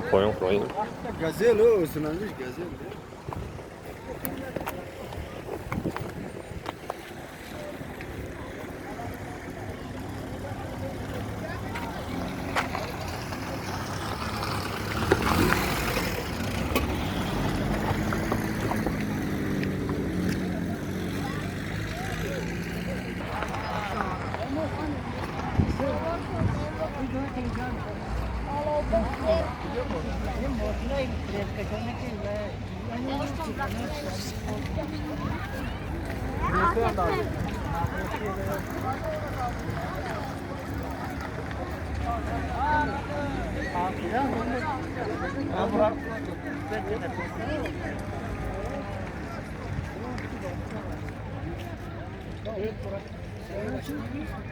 Поён фуроем. Газель, о, установишь газель.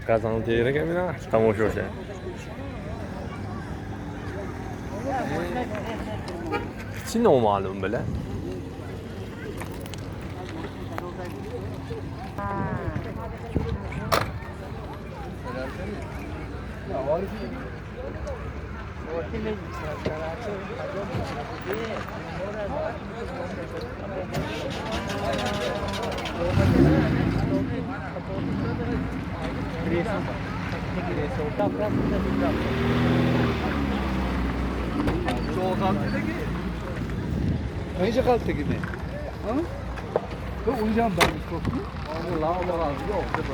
Казан терак мина тамошоша. Чӣ номаълум биле? Qayerga qaltagini? Ha? Bu undan barmish ko'pmi? Allah Allah razı olsun.